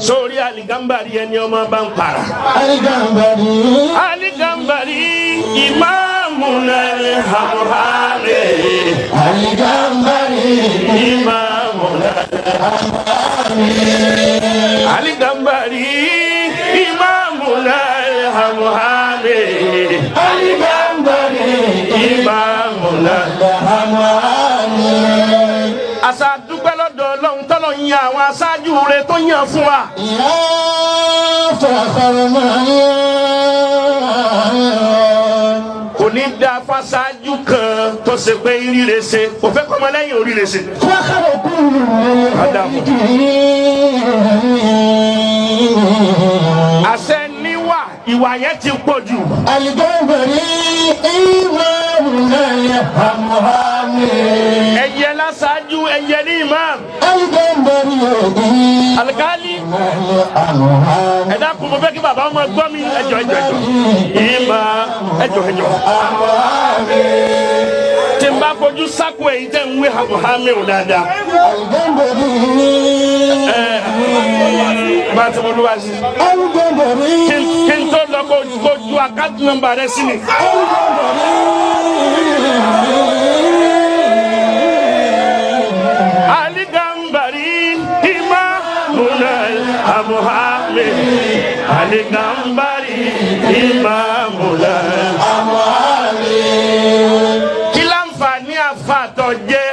Sórí Aligambari, ẹni ọmọ bá ń para. Aligambari. Aligambari imamuna hamuhame. Aligambari. Imamuna Aligambari imamuna hamuhame. Aligambari. Imamuna. Hamuhami. Àṣà dúpẹ́ lọ́dọ̀ Ọlọ́run tọ́lọ̀ ń yan àwọn aṣáájú rẹ̀ tó yàn fún wa. يا فخرنا. Kò ní da fáṣáájú kan tó ṣe pé ríre ṣe kò fẹ́ kọ́mọ lẹ́yìn oríire ṣe. فخر كل Adamu. Àṣẹ níwà, ìwà yẹn ti pọ̀ jù. الجبري إمامنا الحمامي. Ẹyẹ láṣáájú, ẹyẹ ní imam. الجبري. Alikali. الحمامي. Ẹ dákun, mo fẹ́ kí bàbá ọmọ gbọ́ mi. Ẹjọ ẹjọ ẹjọ ìmọ̀ ẹjọ ẹjọ. Tí n bá fojú sáko èyí tẹ̀ ń wé hami ò dáadáa. الجبري. Ẹ bá a ti mọ olúwa sí. الجبري. Kí n tó lọ, kó ju account number rẹ sí mi. Aligambari imamuna amuhame, Aligambari imamuna. Kí láǹfààní àfàtọ̀ jẹ́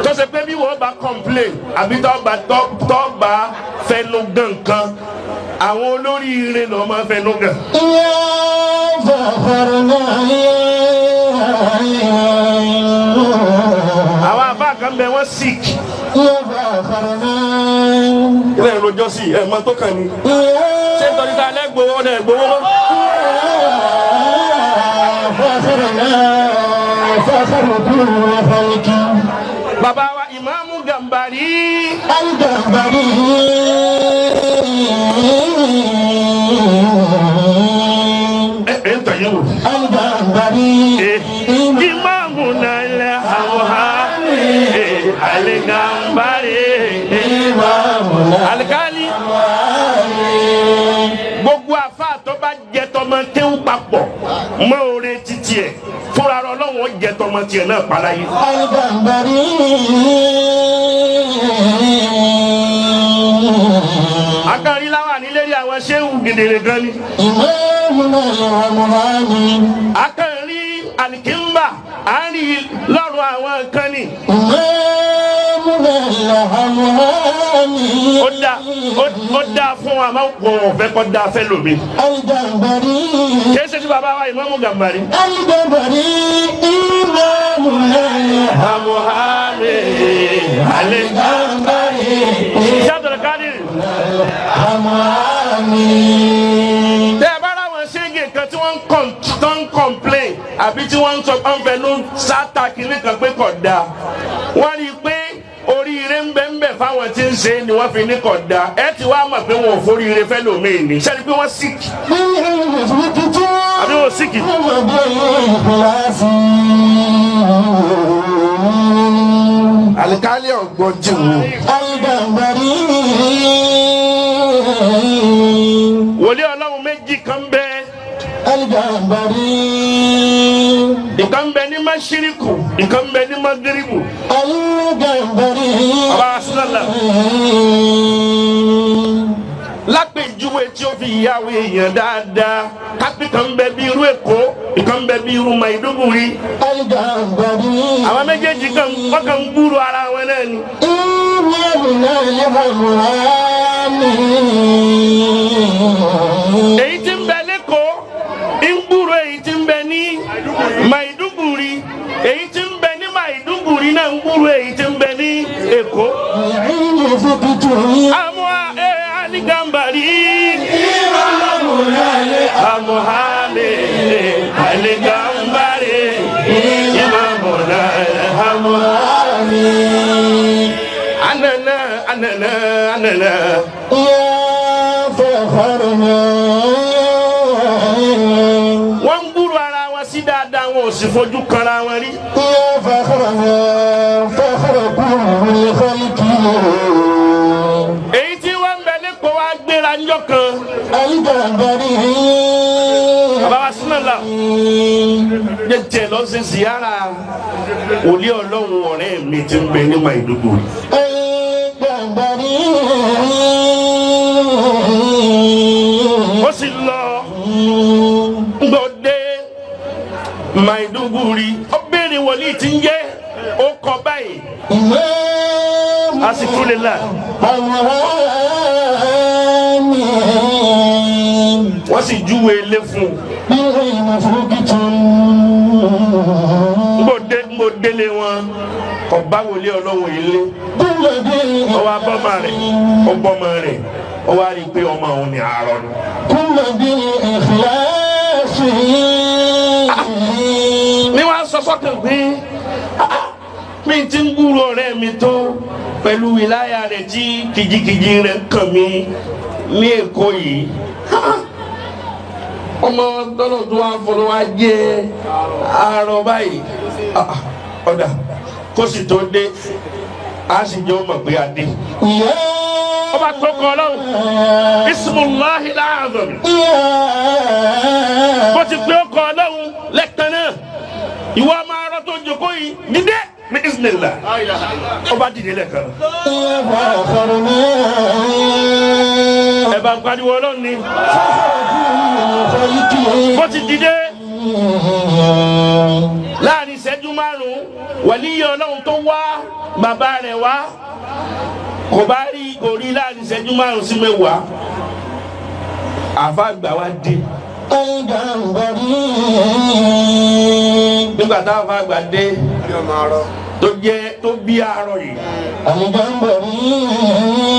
tó ṣe pé bí wọ́n bá complain àbí tó bá fẹnu gan kan, àwọn olóríire lọ́ máa fẹnu gan. يا فخرنا. Àwọn àfa kan bẹ, wọ́n sick. يا فخرنا. Ilé ìrojọ́ sí ẹ̀ mọ́ tó kàn ní. Ṣé nítorí tá a lẹ́ gbowó náà gbowó mọ́? فخرنا، فخر كل خلق. Bàbá wa Ìmáàmù Gàmbàrí. الجبري. Ẹ ẹ ń tọ̀ yín wò. الجبري. Ìmáàmù náà lẹ́ àwọn ha alẹ́ Gàmbàrí. إمامنا. Alikali, gbogbo afa tó bá jẹ tọmọ kéwù papọ̀ mọ́ oore títí ẹ̀ fúnra rẹ̀, Ọlọ́run ó jẹ tọmọ tiẹ̀ náà paláyé. الجبري. Akari láwà nílérí àwọn ṣéwù gèdèrè gan ni. إمامنا الرحمن. Akari alikimba à ń rí lọ́rùn àwọn kan ni. إمامنا الرحمن. Ó dá fún wa, máa wọ̀ ọ̀fẹ́ kọ́ dá fẹ́ lómi. الجبري. Kìí ṣe ti bàbá wa Ìmáàmù Gàmbàrí. الجبري إمامنا. Amuhame ale. الجبري. Ṣé Kadir. الرحمن. Tẹ́ ẹ bá ráwọn ṣéǹgì kan tí wọ́n ń kọ̀n tó ń complain àbí tí wọ́n ń sọ pé wọ́n fẹnu sáta kìíní kan pé kò dáa, wọ́n rí i pé oríire ń bẹ ń bẹ fáwọn tí ń ṣe é ni wọ́n fi ní kò dáa. Ẹ ti wá mọ̀ pé wọn ò foríire fẹ́ lòmíì ní sẹ́ni pé wọ́n sick àbí wọn sick. Alikali ọgbọ́n jì wò. الجبري. Wòlíì Ọlọ́run méjì kan bẹ. الجبري. Ìkan bẹ ní masiriku, ìkan bẹ ní magiribu. الجبري. Baba asinala lápèjúwe tí ó fi yàwé èèyàn dáadáa, kápẹ́ kan bẹ bí irú Èkó, ìkan bẹ bí irú Maiduguri. الجبري. Àwọn méjèèjì kan, wọ́n kàn ń gbúrò ara wọn náà ni. إمامنا الرحمن. Èyí tí ń bẹ lẹ́kọ̀ọ́ ń gbúrò èyí tí ń bẹ ní Maiduguri, èyí tí ń bẹ ní Maiduguri náà ń gbúrò èyí tí ń bẹ ní Èkó. العلم فقتني. Àmọ́ ẹ Aligambari amuhame Aligambari imamuna amuhame anana anana anana. يا فخرنا. Wọ́n ń gbúrò ara wọn sí dáadáa, wọn ò sì fojú kanra wọn rí. يا فخرنا، فخر كل خلق. Èyí tí wọ́n ń bẹ lẹ́kọ̀ọ́ wá gbéra ńjọ́ kan. Bàbá wa sínú la jẹjẹ lọ sí ziyara wòlíì Ọlọ́run ọ̀rẹ́ mi ti ń bẹ ní Maiduguri. Ó sì lọ ngbọ́ dé Maiduguri, ó béèrè wòlíì tí ń jẹ́ ó kọ báyìí. Asitulila. Wọ́n sì júwe ilé fún un. Ngbọ́ délé wọn, kò bá wòlíì Ọlọ́run yìí lé. Ó wá bọ́mọ rẹ̀, ó bọ́mọ rẹ̀, ó wá rí i pé ọmọ òun ni àárọ̀ ni. Ní wàá sọ sọ́kàn pé mi ti ń gbúrò ọ̀rẹ́ mi tó pẹ̀lú ìláyà rẹ̀ tí kìjikìji rẹ̀ kàn mí ní Èkó yìí. Ọmọ tọ́lọ̀ tó wá fọlọ́ wá jẹ́ àárọ̀ báyìí. Ọ̀dà kó sì tó dé, a sì jọ mọ̀ pé a dé. Ọba tó kọ Ọlọ́run, Ismullahi al-Azam. Bó ti pé ó kọ Ọlọ́run lẹ́ẹ̀kan náà, ìwọ ọmọ arọ tó jókòó yìí dídé ní Isnillah. Ọba dìde lẹ́ẹ̀kan náà. Ẹ bá ń pariwo Ọlọ́run ni. Bó ti dìde láàrin ìṣẹ́jú márùn-ún, wàlíyé Ọlọ́run tó wá bàbá rẹ̀ wá kò bá rí kò rí láàrin ìṣẹ́jú márùn-ún sí mẹ́wàá. Àfa àgbà wa dé. Nígbà táwọn àfa àgbà dé tó jẹ́ tó bí àárọ̀ yìí,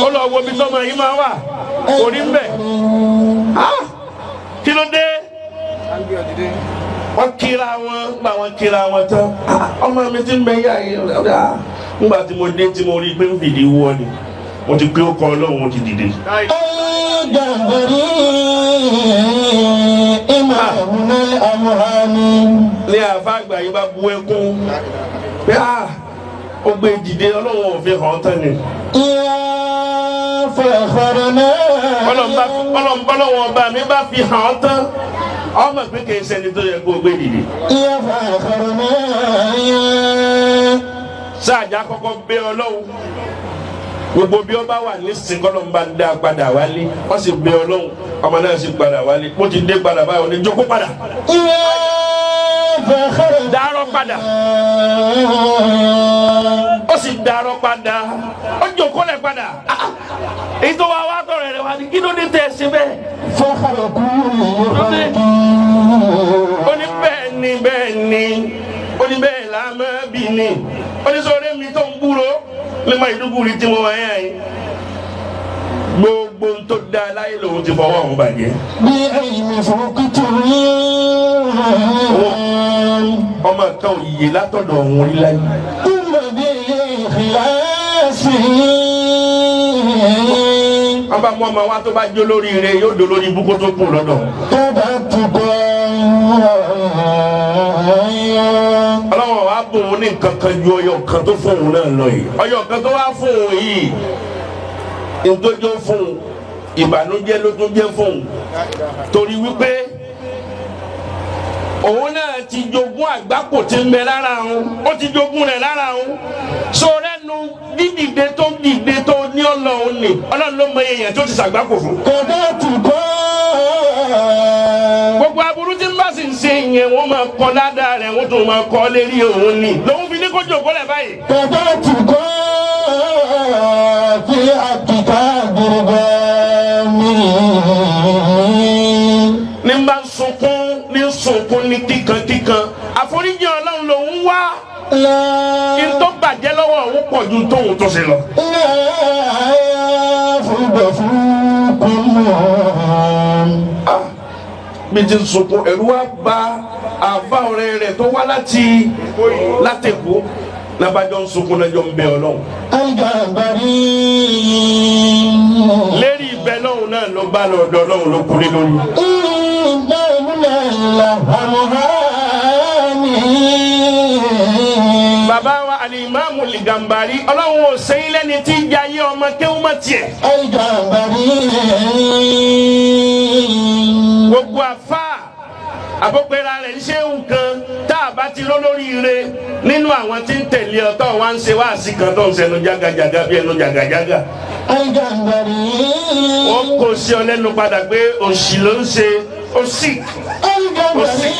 ó lọ wo ibi tọ́mọ yìí máa wà, kò rí mbẹ̀. Kí ló dé? Wọ́n kíra wọn, gba wọn kíra wọn tán. Ọmọ mi ti ń bẹ yá yìí, nígbà tí mo dé tí mo rí i pé ń fìdí wọ́ ni, mo ti pé ó kọ Ọlọ́run, mo ti dìde. Ní àfa àgbà yìí bá bu ẹkún pé ó gbé dìde, Ọlọ́run ò fi hàn tán ni. Ọlọ́run ọba mi bá fi hàn tán, ọmọ pé kì í ṣẹni tó yẹ kó gbé dìde. Sáàjà kọ́kọ́ bẹ̀ Ọlọ́run, gbogbo bí ọba wà nísìnyí kọ́lọ́n bá dá padà wálé, wọ́n sì bẹ̀ Ọlọ́run, ọmọ náà sì padà wálé. Bó ti dé padà báyìí, ó ní jókòó padà, dárọ́ padà, ó sì dárọ́ padà, ó jókòó lẹ̀ padà. Èyí tó wá wá tọrọ rẹ̀ wá ní kí ló dé tẹ̀ ṣe bẹ́ẹ̀? Ó ní bẹ́ẹ̀ ni, bẹ́ẹ̀ ni, ó ní bẹ́ẹ̀ là máa bì ní. Ó ní sọ̀rọ̀ mi tó ń gbúrò ní Maiduguri tí mo wá yẹn yìí, gbogbo ń tó dáa láyé lòun ti fọwọ́ òun bàjẹ́. Ọmọ kan ò yè látọ̀dọ̀ òun rí láyé. Wọ́n bá mú ọmọ wa tó bá jó lórí ire, yóò dó lórí ibú kó tó kù lọ́dọ̀. Ọlọ́run wa bùn ún ní nǹkan kan ju ọyọ kan tó fún òun náà lọ yìí. Ọyọ kan tó wá fún òun yìí, ntọ́jọ́ fún un, ìbànújẹ́ ló tún jẹ́ fún un, torí wípé òun náà ti jogún àgbákò tí ń bẹ lára òun, ó ti jogún rẹ̀ lára òun. Sọ̀rẹ́nu dídìde tó dìde tó ní Ọlọ́run ni, Ọlọ́run ló mọ èèyàn tó ti ṣàgbákò fún. Gbogbo aburú tí ń bá sì ń ṣe yẹn, wọ́n máa kọ́ ládàá rẹ̀, wọ́n tún máa kọ́ lérí òun ni. Lòun fi ní kó jòkó lẹ̀ báyìí. Ní bá ń sunkún, ní sunkún ní kíkankíkan, àforíjì Ọlọ́run lòun wá. Kí n tó bàjẹ́ lọ́wọ́ òun pọ̀ ju tóun tó ṣe lọ. Bí ti ń sunkún, ẹ̀rù wá bà àfa ọ̀rẹ́ rẹ̀ tó wá láti Èkó. Lábàjọ́ ń sunkún lọ́jọ́ ń bẹ Ọlọ́run. Lérí ìbẹ lọ́hùn náà ló bá lọ́dọ̀ Ọlọ́run ló kúrẹ́ lórí. Bàbá wa Alimami Gambari, Ọlọ́run ò sẹ́yìn lẹ́ni tí ń jayé ọmọ kéwú mọ́ tiẹ̀. Àfáà àbọ̀pẹ̀ra rẹ̀ ń ṣe nǹkan tá a bá ti rọ́ lórí ire nínú àwọn tí ń tẹ̀lé ọ tó wá ń ṣe wáàsí kan tó ń sẹnu jágajàga bí ẹnu jàgàjàgà. الجندري. Ó kò sí ọ lẹ́nu padà pé òṣì ló ń ṣe, ó sì الجندري.